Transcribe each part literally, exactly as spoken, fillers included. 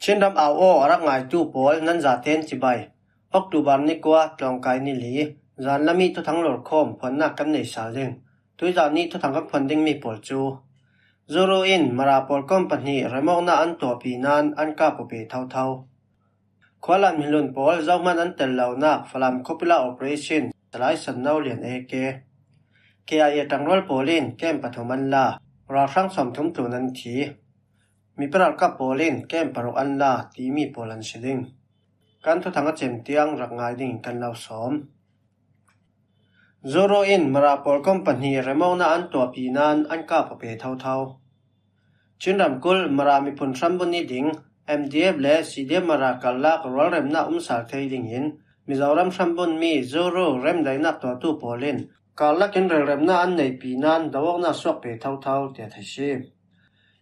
Chinram au aw a rak ngaitu pawl nan zaten cibai. October ni kua tlawngkai ni li, zan lami thuthang lorkhawm phuannak kan nei sal ding. Tuizan ni thuthang kan phuan dingmi pawl cu Zuru in Mara pawlkom pahnih remawknak an tuahpi nain an kap aw pe thotho. Khualan mihlun pawl zohman an tel lonak Falam Khopila Operation Salai Sanno Lian A K. K I A ṭangrual pawl in kem pathum an la, ralhrang sawmthum tlun an thi. Mipi ralkap pawl in kem paruk an la timi pawl an si ding. Kan thuthang a cem tiang rak ngai ding kan lo sawm. Zuru in Mara pawlkom pahnih remawknak an tuahpi nain an kap aw pe thotho. Chin ramkulh Mara miphun hrambun ih ding M D F le C D F Mara karlak rualremnak um sal thei dingin Mizoram hrambunmi Zuru remdaihnak tuahtu pawl in karlak in relremnak an neihpi nain do awknak suak pe thotho tiah theih si.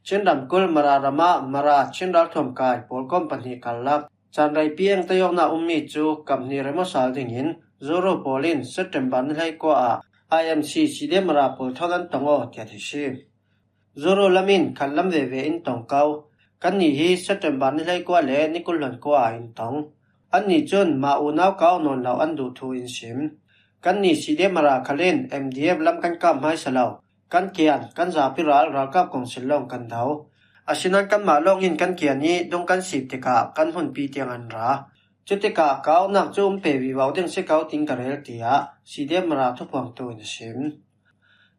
Chin ramkulh Mara ramah Mara Chin ralthuam kai pawlkom pahnih karlak caan reipi eng tei awknak ummi cu kap hnih rem aw sal dingin Zuru pawl in September ni hleikua ah I M C C D F Mara pawl thawn an tong aw tiah theih si. Zuru lam in khat lam veve in tong ko. Kannih hi September ni hleikua le ni kul hluan kua ah in tong. Annih cun mah unau kau nawn lo an duh thu in sim. Kannih C D F Mara khal in M D F lam kan kap hmaisa lo. Kan kian, kan zapi ral ralkap kongsil lawng kan do. Asinain kanmah lawng in kan kian ih dung kan sip tikah kan hmunpi tiang an ra. Cutikah ka awknak cu um pe vivo ding si ko, tin ka rel, tiah C D F Mara thuphuangtu in a sim.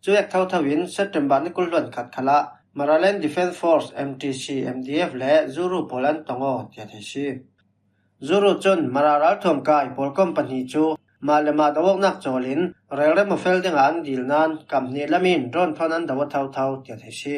Cu vek thotho in September ni kul hluan khat khalah Maraland Defence Force, M T C, M D F le Zuru pawl an tong aw tiah theih si. Zuru cun Mara ralthuam kai pawlkom pahnih cu mah le mah do awknak cawl in relrem aw fel dingah an dil nain kap hnih lam in drone thawn an do aw thotho tiah theih si.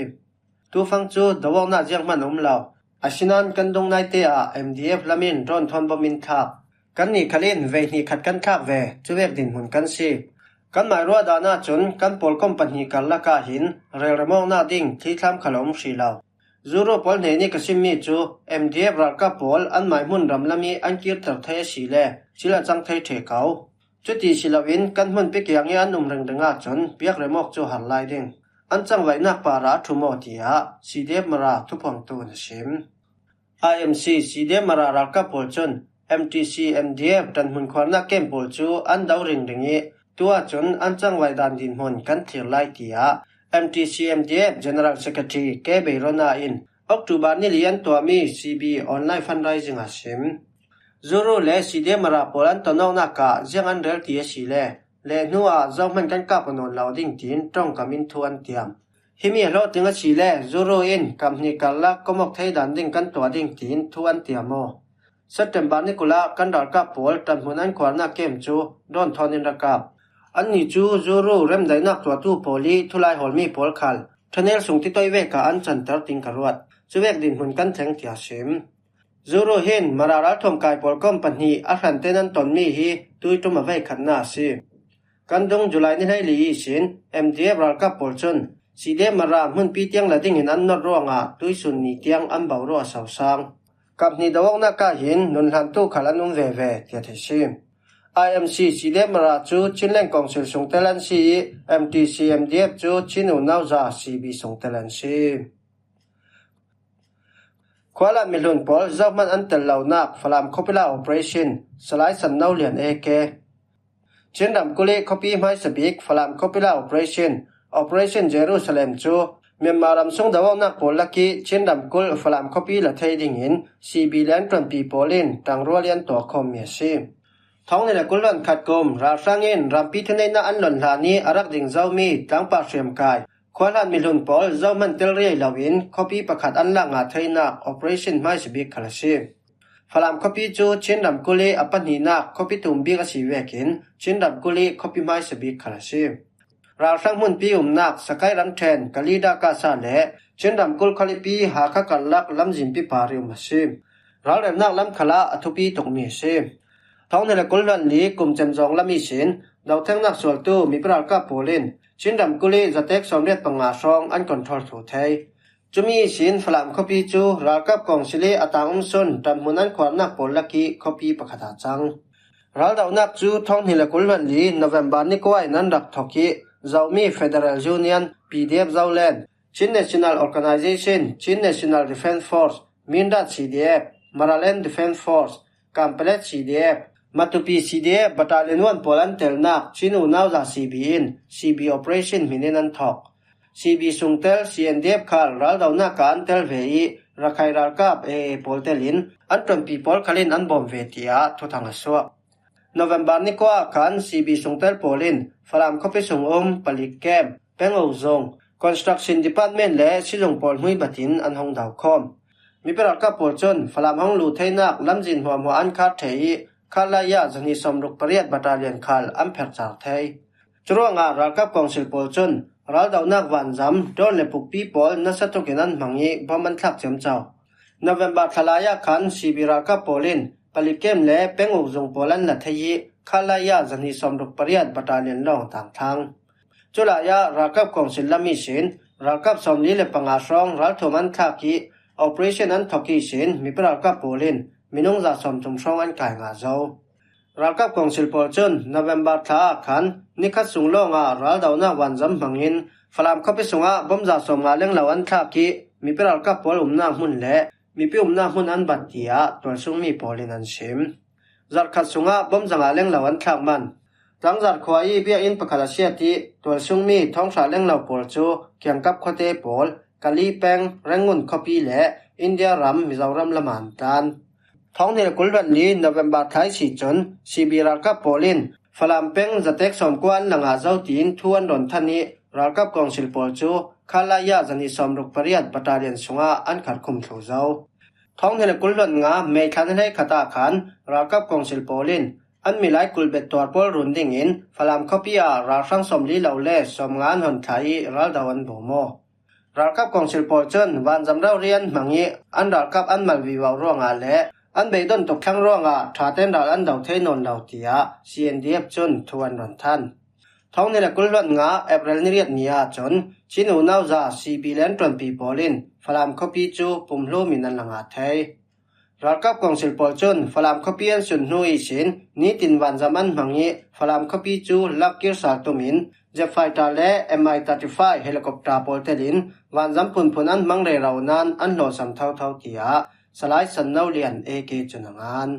Tufang cu do awknak zianghman a um lo. Asinain kan dung naite ah M D F lam in drone thawn bom in thlak. Kannih khal in veihnih khat kan thlak ve, cu vek dinhmun kan si. Kanmah ruah dan ahcun kan pawlkom pahnih karlak ah hin relrem awknak ding thlithlam khal a um hrih lo. Zuru pawl hnen ih ka simmi cu M D F ralkap pawl anmah hmun ram lam ih an kirter thei a si le cil a cang thei ṭheh ko. Cuti si loin kan hmunpi kiang ih an um ringring ahcun biakrem awk cu har lai ding. An cangvaihnak parah a ṭhum aw, tiah C D F Mara thuphuangtu in a sim. I M C C D F Mara ralkap pawl cun M T C M D F ṭanhmun khuarnak kem pawl cu an do ringring ih tu ahcun an cangvaih dan dinhmun kan thlir lai, tiah M T C M D F General Secretary K Beirona in October ni li an tuahmi C B online fundraising ah sim. Zuru le C D F Mara pawl an ton awknak ah ziang an rel ti a si le le hnu ah zohman kan kap aw nawn lo ding, tiin ṭongkam in thu an tiam. Himi a hlawhtling a si le Zuru in kap hnih karlak kom aw thei dan ding kan tuah ding, tiin thu an tiam aw. September ni kul ah kan ralkap pawl ṭanhmun an khuarnak kem cu drone thawn in ra kap. Annih cu Zuru remdaihnak tuahtu pawl ih thulai hawlmi pawl khal ṭhanel sung titoi vek ah an canter, tin ka ruat. Cu vek dinhmun kan thleng, tiah sim. Zuru hin Mara ralthuam kai pawlkom pahnih a hrantein an tonmi hi tuiṭum a veikhatnak a si. Kan dung July ni hleili ihsin M D F ralkap pawl cun C D F Mara hmunpi tiang la dingin an not ruangah tuisun ni tiang an boruak a sosang. Kap hnih do awknak ah hin nunhlantu khal an um veve, tiah theih si. I M C C D F Mara cu Chinland Council sungtel an si ih M T C M D F cu Chin unau za C B sungtel an si. Khualan mihlun pawl zohman an tel lonak Falam Khopila Operation Salai Sanno Lian A K. Chin ramkulh ih khuapi hmaisa bik Falam Khopila Operation, Operation Jerusalem cu Myanmar ram sung do awknak pawl lak ih Chin ramkulh Falam khuapi la thei dingin C B le an ṭuanpi pawl in ṭangrual ih an tuahkhawmmi a si. Thawng hnih le kul hluan khat kum ralhrang in rampi thuneihnak an lon hlan ih a rak ding zomi tlangpar hriamkai khuahlan mihlun pawl zohman tel riai loin khuapi pakhat an lak ngah theinak operation hmaisa bik khal a si. Falam khuapi cu Chin ramkulh ih a pahnihnak khuapi tum bik a si vekin Chin ramkulh ih khuapi hmaisa bik khal a si. Ralhrang hmunpi umnak Sakai ramṭhen Kalida Kasa le Chin ramkulh khualipi Hakha karlak lamzinpi par ih um a si. Ralremnak lam khalah a thupi tukmi a si. Thawng hnih le kul hluan li kum cem zawng lam ihsin dothengnak sualtu mipi ralkap pawl in Chin ramkulh ih zatek sawmriat panga hrawng an control thluh thei. Cumi ihsin Falam khuapi cu ralkap kongsil ih a tang um sun ṭanhmun an khuarnak pawl lak ih khuapi pakhat ah cang. Raldohnak cu thawng hnih le kul hluan li November ni kua in an rak thok ih Zomi Federal Union, P D F Zoland, Chin National Organization, Chin National Defence Force, Mindat C D F, Maraland Defense Force, Kanpetlet C D F, Matupi C D F Battalion one pawl an telnak Chin Unauza C B in C B Operation hminin an thawk. C B sungtel C N D F khal raldonak ah an tel ve i, Rakhine ralkap A A pawl telin an ṭuanpi pawl khalin an bawm ve, tiah thuthang a suak. November ni kua ah khan C B sungtel pawl in Falam khuapi sung um Palik Camp, Penguk Zung, Construction Department le sizung pawl hmui batin an hong daukhawm. Mipi ralkap pawl cun Falam hong luh theinak lamzin hmuahhmuah an khar thei i, khat lai ah zahnih sawmruk pariat battalion khal an pherchar thei. Curuangah ralkap kawngsil pawl cun raldonak vanzam, drone le pukpi pawl nasa tukin an hmang i, bom an thlak ciamco. November thla lai ah khan C B ralkap pawl in Palik Camp le Penguk Zung pawl an la thei i, khat lai ah zahnih sawmruk pariat battalion lawng a tangthang. Culai ah ralkap kawngsil lam ihsin ralkap sawmli le panga hrawng ralthuam an thlak i, operation an thawk ihsin mipi ralkap pawl in minung za sawmthum hrawng an kai ngah zo. Ralkap kawngsil pawl cun November thla ah khan nikhat sung lawngah raldonak vanzam hmangin Falam khuapi sungah bom za sawmnga lenglo an thlak i, mipi ralkap pawl umnak hmun le mipi umnak hmun an bat, tiah tualsungmi pawl in an sim. Zarhkhat sungah bom zanga lenglo an thlak man. Tlangzar khua i biakinn pakhat a siat i, tualsungmi thawnghrah lenglo pawl cu kiangkap khuate pawl, Kali peng, Rangoon khuapi le India ram, Mizoram lam ah an tlan. Thawng hnih le kul hluan li November thla ihsi cun C B ralkap pawl in Falam peng zatek sawmkua an la ngah zo tiin thu an rawn than i, ralkap kawngsil pawl cu khat lai ah zahnih sawmruk pariat battalion sungah an kharkhum thlu zo. Thawng hnih le kul hluan nga May thla ni hleikhat ah khan ralkap kawngsil pawl in an milai kulhbet tuar pawl run dingin Falam khuapi ah ralhrang sawmli lo le sawmnga an hon thla i, raldo an bawm aw. Ralkap kawngsil pawl cun vanzam rori an hmang i, an ralkap an mal vivo ruangah le an beidon tuk thlang ruangah ṭhaten ral an do thei nawn lo, tiah C N D F cun thu an rawn than. Thawng hnih le kul hluan nga April ni riat ni ah cun Chin Unauza C B le an ṭuanpi pawl in Falam khuapi cu pumhlum in an la ngah thei. Ralkap kawngsil pawl cun Falam khuapi an sun hnu ihsin nitin vanzam an hmang i, Falam khuapi cu lak kir sal tum in jet fighter le M I thirty-five helicopter pawl telin vanzam phunphun an hmang rero nain an hlawhsam thotho, tiah Salai Sanno Lian A K cun a ngan.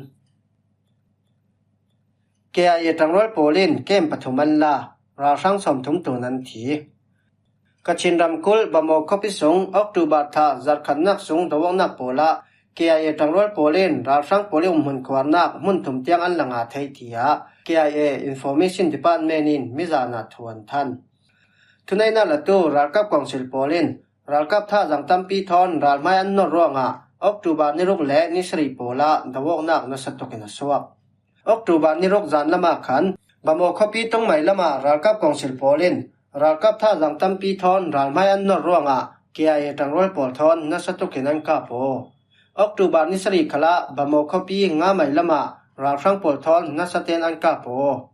K I A ṭangrual pawl in camp pathum an la, ralhrang sawmthum tlun an thi. Kachin ramkulh Bamaw khuapi sung October thla zarhkhatnak sung doawknak pawl ah K I A ṭangrual pawl in ralhrang pawl i umhmun khuarnak hmun thum tiang an la ngah thei, tiah K I A Information Department in mizan ah thu an than. Thuneihnak latu ralkap kawngsil pawl in ralkap thazaang tampi thawn ralhmai an nor ruangah October ni ruk le ni sarih pawl ah doawknak nasa tukin a suak. October ni ruk zan lamah khan Bamaw khuapi tungmai lamah ralkap kawngsil pawl in ralkap thazaang tampi thawn ralhmai an nor ruangah K I A ṭangrual pawl thawn nasa tukin an kap aw. October ni sarih khalah Bamaw khuapi ngamai lamah ralhrang pawl thawn nasa tein an kap aw.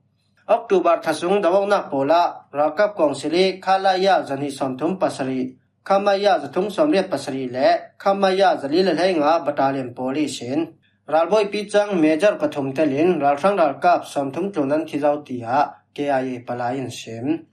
October thla sung doawknak pawl ah ralkap kawngsil i khat lai ah zahnih sawmthum pasarih, khamai ah zathum sawmriat pasarih le khamai ah zali le hleinga battalion pawl ihsin ralbawipi cang major pathum telin ralhrang ralkap sawmthum tlun an thi zo, tiah K I A palai in sim.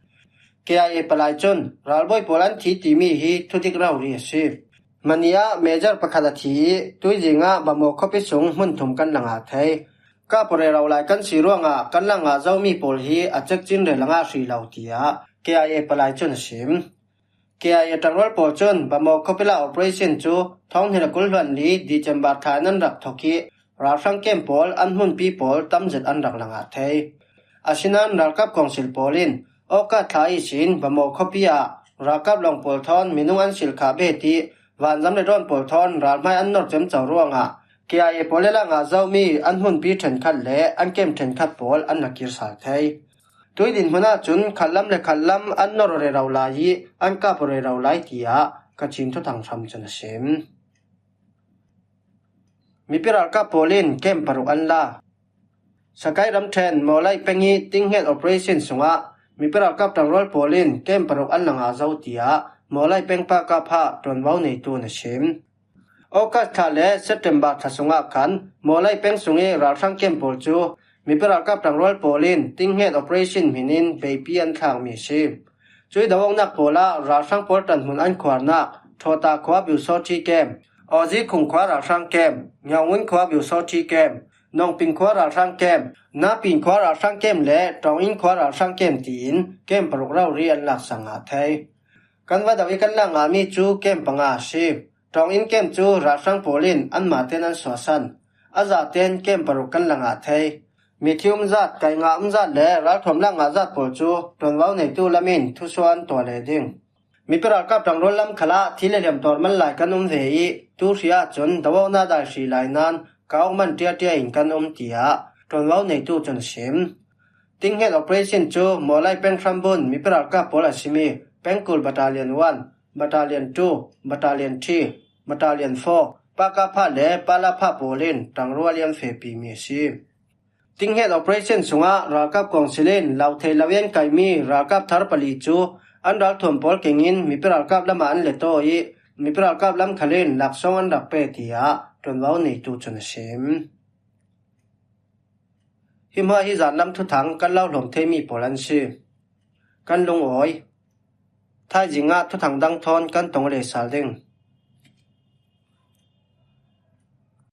K I A palai cun ralbawi pawl an thi timi hi thudik rori a si. Mani ah major pakhat a thi i, tuizing ah Bamaw khuapi sung hmun thum kan la ngah thei. Kap aw rero lai kan si ruangah kan la ngah zomi pawl hi a cekcin rel a ngah hrih lo, tiah K I A palai cun a sim. K I A ṭangrual pawl cun Bamaw khuapi la operation cu thawng hnih le kul hluan li December thla in an rak thawk i, ralhrang camp pawl an hmunpi pawl tamzet an rak la ngah thei. Asinain ralkap kawngsil pawl in August thla ihsin Bamaw khuapi ah ralkap lawng pawl thawn minung an silh khah bet i, vanzam le drone pawl thawn ralhmai an nor ciamco ruangah K I A pawl i la ngah zomi an hmunpi ṭhenkhat le an camp ṭhenkhat pawl an la kir sal thei. Tui dinhmun ahcun khatlam le khatlam an nor aw rero lai i an kap aw rero lai, tiah Kachin thuthang hram cun a sim. Mipi ralkap pawl in camp paruk an la. Sakai ramṭhen Mawlai peng i tinghet operation sungah mipi ralkap ṭangrual pawl in camp paruk an la ngah zo, tiah Mawlai peng pakap ah ṭuanvo neitu in a sim. August thla le September thla sungah khan Mawlai peng sung i ralhrang camp pawl cu mipi ralkap ṭangrual pawl in tinghet operation hmin in beipi an thlakmi a si. Cui doawknak pawl ah ralhrang pawl ṭanhmun an khuarnak Thawta khua Biusawṭhi camp, Awzi Khung khua ralhrang camp, Ngiaungun khua Biusawṭhi camp, Nawngping khua ralhrang camp, Napin khua ralhrang camp le Ṭawngin khua ralhrang camp tiin camp paruk rori an laksak ngah thei. Kan va do i kan lak ngahmi cu camp panga a si. Ṭawngin camp cu ralhrang pawl in anmah ten an suahsan. A zaten camp paruk kan la ngah thei. Mithi um zat, kai ngah um zat le ralthuam lak ngah zat pawl cu ṭuanvo neitu lam in thusuah an tuah leh ding. Mipi ralkap ṭangrual lam khalah thi le hliam tawr man lai kan um ve i, tu hri ahcun dawona dai hri lai nain kau man ṭiaṭia in kan um, tiah ṭuanvo neitu cun a sim. Tinghet operation cu Mawlai peng hrambun mipi ralkap pawl a simi pengkul Battalion one, Battalion two, Battalion three, Battalion four, Pakapha le Palapha pawl in ṭangrual i an fehpimi a si. Tinghet operation sungah ralkap kawngsil in lo thei lo i an kaimi ralkap thar pali cu an ralthuam pawl kengin mipi ralkap lamah an let aw i, mipi ralkap lam khal in laksawng an rak pe, tiah ṭuanvo neitu cun a sim. Hi hma hi zanlam thuthang kan lo hlawm theimi pawl an si. Kan lungawi. Thaizing ah thuthang dang thawn kan tong le sal ding.